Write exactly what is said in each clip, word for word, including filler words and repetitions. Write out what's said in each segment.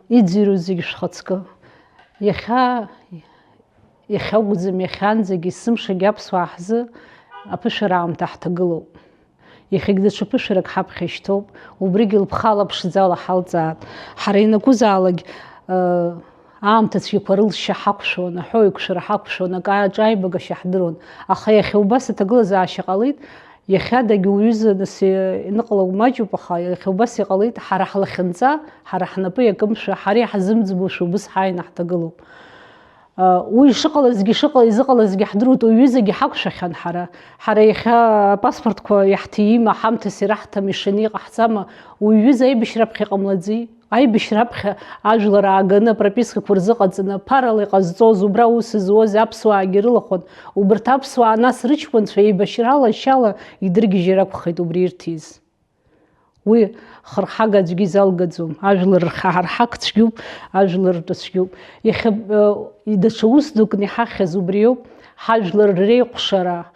Иӡырҩуа зегь шәхаҵкы. Иахьа, иахьа акәӡам, иахьанӡагьы есымшагьы аԥсуаа ҳзы аԥышәара аамҭа ҳҭагылоуп. Иахьагь даҽа ԥышәарак ҳаԥхьа ишьҭоуп, убригьы лыԥхала ԥшӡала ҳалҵаат. Ҳара ианакәызаалак, ыы, аамҭа цәгьақәа рылшьа ҳақәшәон, аҳәоуеиқәшәара ҳақәшәон, акы аҿаибагашьа ҳдыруан. Аха иахьа убас аҭагылазаашьа ҟалеит, иахьадагь уҩыза нас иныҟала умаҷуп, аха иахьа убас иҟалеит, ҳара ҳлахьынҵа, ҳара ҳнапы иакымшәа, ҳара иаҳзымӡбошәа убыс ҳааины ҳҭагылоуп. Уи шыҟалазгьы, шыҟа-, изыҟалазгьы ҳдыруеит, уи ҩызагьы ҳақәшәахьан ҳара. Ҳара иахьа апаспортқәа иаҳҭиима, ҳамҭас ираҳҭама, ишаны иҟаҳҵама, уи ҩыза аибашьра аԥхьа иҟамлаӡеи? Аибашьра аԥхьа ажәлар ааганы, апропискақәа рзыҟаҵаны, ԥарала иҟазҵоз, убра аус зуаз аԥсуаагьы рылахәын. Убарҭ аԥсуаа нас рыҷкәынцәа еибашьрала ашьала идыргьежьыр акәхеит убри ирҭиз. Уи хырҳага аӡәгьы изалгаӡом, ажәлар рхаҳарҳак цәгьоуп, ажәлар ртәы цәгьоуп. Иахьа, э, даҽа ус дукны иҳахьыз убриоуп, ҳажәлар реиҟәшара.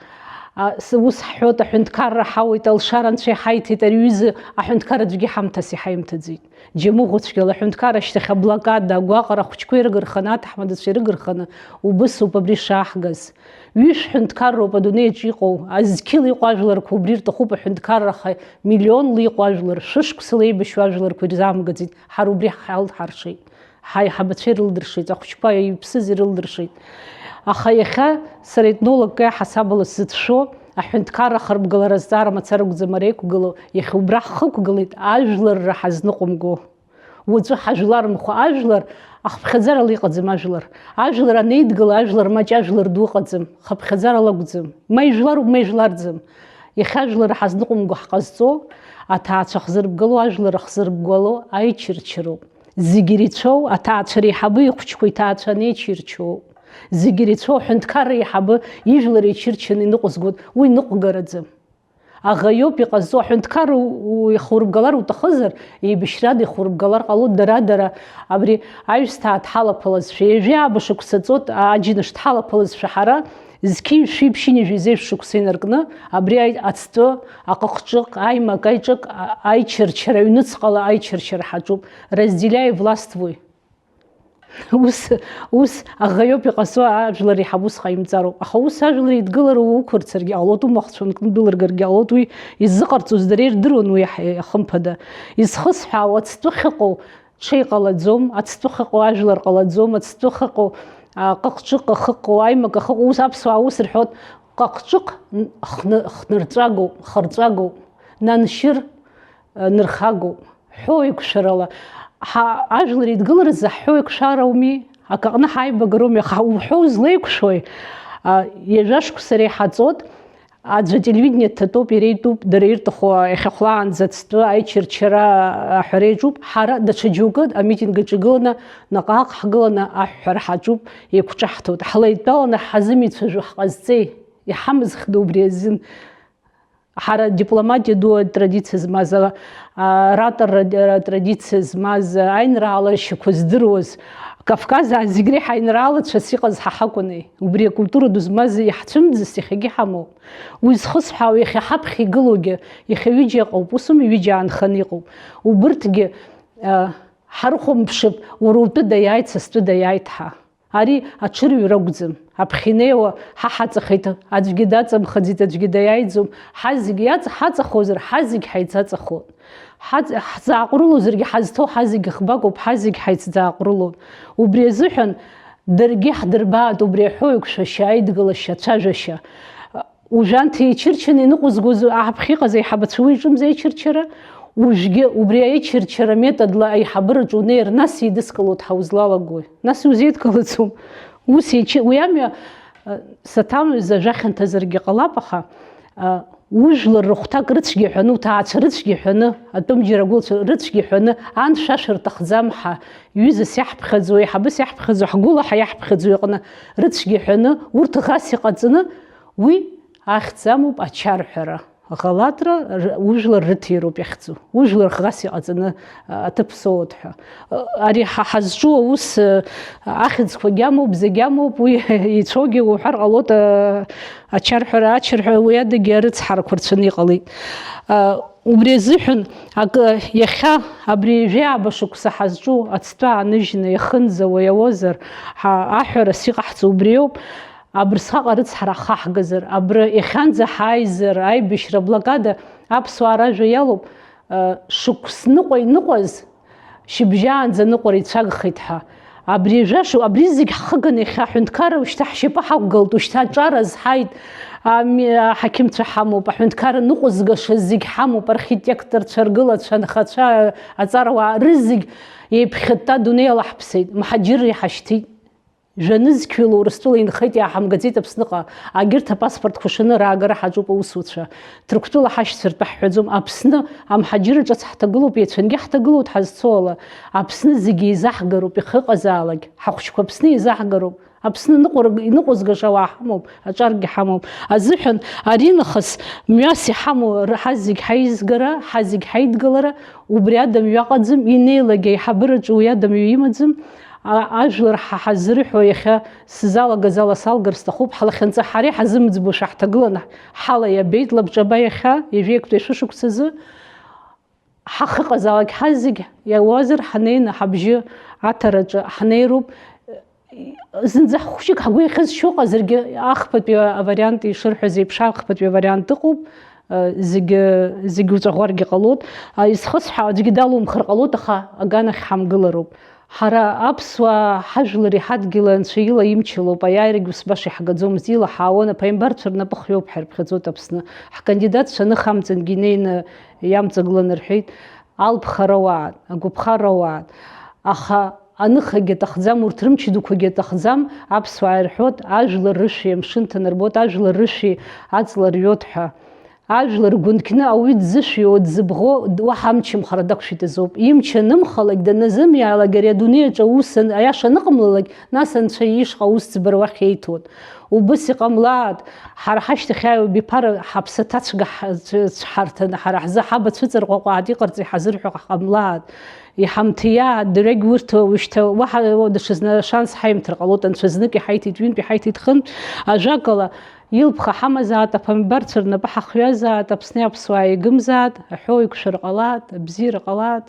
А, с-, ус ҳҳәоит, аҳәынҭқарра ҳауеит, алшара анцәа иҳаиҭеит, ари аҩыза аҳәынҭқар аӡәгьы ҳамҭас иҳаимҭаӡеит. Џьамыӷәа цәгьала аҳәынҭқар ашьҭахь аблокада, агәаҟра ахәыҷқәа ирыгырханы, аҭаҳмадацәа ирыгырханы, убыс ауп абри шаҳгаз. Ҩышә ҳәынҭқарроуп адунеиаҿ иҟоу, азқьыла иҟоу ажәларқәа убри рҭахуп аҳәынҭқарра, аха миллионла иҟоу ажәлар, шәышықәсала еибашьуа ажәларқәа ирзаамгаӡеит, ҳара убри ҳалҳаршеит, ҳаиҳабацәа ирылдыршеит, ахәыҷқәа иԥсыз ирылдыршеит. Аха иахьа сара етнологк аиҳасабала сзыцәшәо, аҳәынҭқарра ахырбгалара азҵаара мацара акәӡам ара иқәгылоу, иахьа убра ҳхықәгылеит ажәларра ҳазныҟәымго. Уаҵәы ҳажәлар мхәа, ажәлар ахԥхьаӡарала иҟаӡам ажәлар. Ажәлар анеидгыла, ажәлар маҷ, ажәлар ду ыҟаӡам, хыԥхьаӡарала акәӡам. Ма ижәларуп, ма ижәларӡам. Иахьа ажәлар ҳазныҟәымго ҳҟазҵо, аҭаацәа хзырбгало, ажәлар ахзырбгало аичырчыроуп. Зегь ирицәоу, аҭаацәа реиҳабы ихәыҷқәа иҭаацәа анеичирчоуп. Зегь ирицәоу аҳәынҭқарра еиҳабы ижәлар еичырчаны иныҟәызгоит, уи ныҟәгараӡам. Аӷа иоуп иҟазҵо, аҳәынҭқар у-, у-, ихурбгалар уҭахызар, еибашьрада ихурбгалар ҟалоит, дара-дара абри аҩсҭаа дҳалаԥалазшәа, ҩажәи ааба шықәса ҵуеит аџьныш дҳалаԥалазшәа, ҳара зқьи жәшәи ԥшьынҩажәи зеижә шықәса инаркны, абри аи-, ацҭәы, аҟыҟҿыҟ, аимак, аиҿык, а-, аичырчара, аҩныҵҟала аичырчара ҳаҿуп. Разделяй и властвуй. Ус, ус аӷа иоуп иҟазҵо, ажәлар реиҳаб ус ҟаимҵароуп. Аха ус ажәлар еидгылара уқәырцаргьы ҟалоит, умахәцәа ункны дәылыргаргьы ҟалоит, уи иззыҟарҵоз дара ирдыруан, уи иаҳ-, иахымԥада. Изхысҳәаау, ацҭәы ахьыҟоу ҽеи ҟалаӡом, ацҭәы ахьыҟоу ажәлар ҟалаӡом, ацҭәы ахьыҟоу, а, ҟыҟҿыҟ ахьыҟоу, аимак ахьыҟоу, ус аԥсуаа ус рҳәоит, ҟыҟҿыҟ н-, хны-, хнырҵәагоуп, хырҵәагоуп, наншьыр, а, нырхагоуп. Ҳәоу еиқәшәарала, ҳа-, ажәлар еидгыларазы ҳҳәоу еиқәшәарауми, акаҟны ҳаибагароуми, аха уҳәоу злеиқәшәои? А, ҩажәа шықәса реиҳа ҵуеит, аӡәы ателевидение дҭатәоуп, иара итәуп, дара ирҭаху иахьахәлаанӡа ацҭәы аичырчара аҳәара иаҿуп. Ҳара даҽа џьоукы амитинг аҿы игыланы, наҟ-ааҟ ҳгыланы аҳәҳәара ҳаҿуп, еиқәҿаҳҭуеит. Ҳлеидтәаланы ҳҳазымицәажәо ҳҟазҵеи? Иҳамаз хда убри азын. Ҳара дипломатиа ду атрадициа змаз, а, аратор ра-, традициа змаз, аинраала ршьақәа здыруаз, Кавказаа зегь реиҳа аинраалацәас иҟаз ҳа ҳакәыни? Убри акультура ду змаз иаҳцәымӡыз иахьагьы ҳамоуп. Уи зхысҳәаау иахьа ҳаԥхьа игылоугьы, иахьа ҩыџьа ыҟоуп, усым ҩыџьа аанханы иҟоуп. Убырҭгьы, а, ҳарыхәамԥшып, уара утәы даиааит, са стәы даиааит ҳәа. Ари аҽырҩра акәӡам. Аԥхьа инеиуа ҳа ҳаҵахеит, аӡәгьы даҵамхаӡеит, аӡәгьы даиааиӡом. Ҳазегь иаҵ-, ҳаҵахозар, ҳазегь ҳаицаҵахоит. Ҳаҵ-, ҳзааҟәрылозаргьы ҳазҭоу ҳазегь хбакоуп, ҳазегь ҳаицӡааҟәрылон. Убри азыҳәан даргьы ҳдырбаат убри аҳәоу еиқәшәашьа, аидгылашьа, ацәажәашьа. Ужәанҭ еичырчаны иныҟәызгоз аҳаԥхьа иҟаз аиҳабацәа уи иҿымзи аичырчара, уажәгьы убри аичырчара методла аиҳабыраҿы унеир, нас еидыскылоит ҳәа узлалагои? Нас иузеидкылаӡом. Ус еичы-, уи амҩа, а, саҭамҩазы ажәа хьанҭазаргьы ҟалап, аха, а, ужәлар рыхәҭак рыцәгьа ҳәаны, уҭаацәа рыцәгьа ҳәаны, атәым џьара агәылацәа рыцәгьа ҳәаны, аншәашәа рҭахӡам ҳәа, ҩызас иаҳԥхьаӡо, еиҳабыс иаҳԥхьаӡо, ҳгәылаҳа иаҳԥхьаӡо иҟны рыцәгьа ҳәаны, урҭ ӷас иҟаҵаны, уи ахьӡ амоуп ачарҳәара. Ӷалатра р-, ужәлар рыҭироуп иахьӡу. Ужәлар ӷас иҟаҵаны, а, аҭыԥ соуеит ҳәа. А, ари ҳа ҳазҿу аус, а, ахьӡқәагьы амоуп, зегь амоуп, уи ицәоугьы уҳәар ҟалоит, а, ачарҳәара, ачарҳәара, уи адагьы арыцҳарақәа рцәаны иҟалеит. А, Убри азыҳәан акы, иахьа абри жәаба шықәса ҳазҿу ацҭәы ааныжьны иахынӡауа иауазар, ҳа-, аҳәарас иҟаҳҵо убриоуп, абырсҟак арыцҳара ахаҳгазар, абра иахьанӡа ҳааизар, аибашьра аблокада аԥсуаа ражәа иалоуп, э, шықәс ныҟәа иныҟәаз, шьыбжьаанӡа ныҟәара ицәагхеит ҳәа. Абри жәашу, абри зегь ҳхыганы иахьа аҳәынҭқарра ушьҭа ҳшьапы ҳақәгылт, ушьҭа аҿар азҳаит, ами, аҳақьымцәа ҳамоуп, аҳәынҭқарра ныҟәызгаша зегь ҳамоуп, архитекторцәа, ргылацәа, анхацәа, аҵарауаа рызегь еиԥхьытта адунеи алаҳԥсеит, мҳаџьырра иҳашьҭит. Жәанызқьҩыла Урыстәыла инхеит, иааҳамгаӡеит Аԥсныҟа. Агьырҭ апаспортқәа шаны раагара ҳаҿуп аусуцәа. Ҭырқәтәыла ҳашьцәа ртәы ҳҳәаӡом. Аԥсны амҳаџьырра ҿыц ҳҭагылоуп, иацәангьы ҳҭагылоуп ҳазцо ала. Аԥсны зегьы еизаҳгароуп, ихы ыҟазаалак. Ҳахәыҷқәа Аԥсны еизаҳгароуп. Аԥсны ныҟәар-, иныҟәызгаша ауаа ҳамоуп, аҿаргьы ҳамоуп. Азыҳәан аринахыс мҩас иҳамоу р-, ҳазегь ҳаизгара, ҳазегь ҳаидгылара, убри ада мҩа ыҟаӡам, инеилак аиҳабыраҿы уи ада мҩа имаӡам. А-, ажәлар ҳа ҳазрыҳәо иахьа сзалагаз ала салгар сҭахуп, ҳлахьынҵа ҳара иҳазымӡбошәа ҳҭагылан ҳала иабеит лабҿаба иахьа, ҩажәи актәи ашәышықәсазы. Ҳахыҟазаалак ҳазегь иауазар, ҳанеины ҳабжьы аҭараҿы ҳнеироуп. Зынӡа хәшьык ҳгәы иахьызшьо ыҟазаргьы, ахԥатәи авариант ишырҳәаз еиԥш, ахԥатәи авариант ыҟоуп. Зегьы, зегьы уҵәаӷәаргьы ҟалоит. Изхысҳәаау аӡәгьы далумхыр ҟалоит, аха аганахь ҳамгылароуп. Ҳара аԥсуаа ҳажәлари ҳадгьыли Анцәа ила имчалоуп, аиааирагь ус баша иҳагаӡомызт, илаҳаауан, аԥааимбарцәа рнапы хҩоуп ҳәа ирыԥхьаӡоит Аԥсны. Ҳкандидатцәа аныхамҵангьы инеины иамҵагылан рҳәеит, алԥхара уаан, агәаԥхара уаан. Аха аныхагьы аҭахӡам, урҭ рымч дуқәагьы аҭахӡам, аԥсуаа ирҳәоит, ажәлар рышәи амшын ҭанарбоит, ажәлар рышәи аҵла рҩоит ҳәа. Ажәлар гәынқьны ауаҩы дзышәиуа, дзыбӷо, д-, уаҳа амчымхара дақәшәеит азоуп. Имч анымхалак, даназымиаалак, ари адунеи аҿы аус ан-, аиаша аныҟамлалак, нас Анцәа ишҟа аус ӡбара уахь еиҭоит. Убыс иҟамлааит, ҳара ҳашьҭахь иааиуа абиԥара ҳаԥсы аҭацәга ҳ-, цә-, цәҳарҭаны, ҳара ҳзы ҳаба цәыҵарҟәаҟәаат иҟарҵеи ҳазырҳәо ҟамлааит. Иҳамҭиааит, дырҩегь урҭ ушьҭа уаҳа даҽазны ашанс ҳаимҭар ҟалоит, Анцәа знык иҳаиҭеит, ҩынтә иҳаиҭеит, хынтә, ажәакала, илԥха ҳамазааит, аԥааимбарцәа рнапы ҳахҩазааит, Аԥсни аԥсуааи еигымзааит, аҳәоу еиқәшәар ҟалааит, абзиара ҟалааит,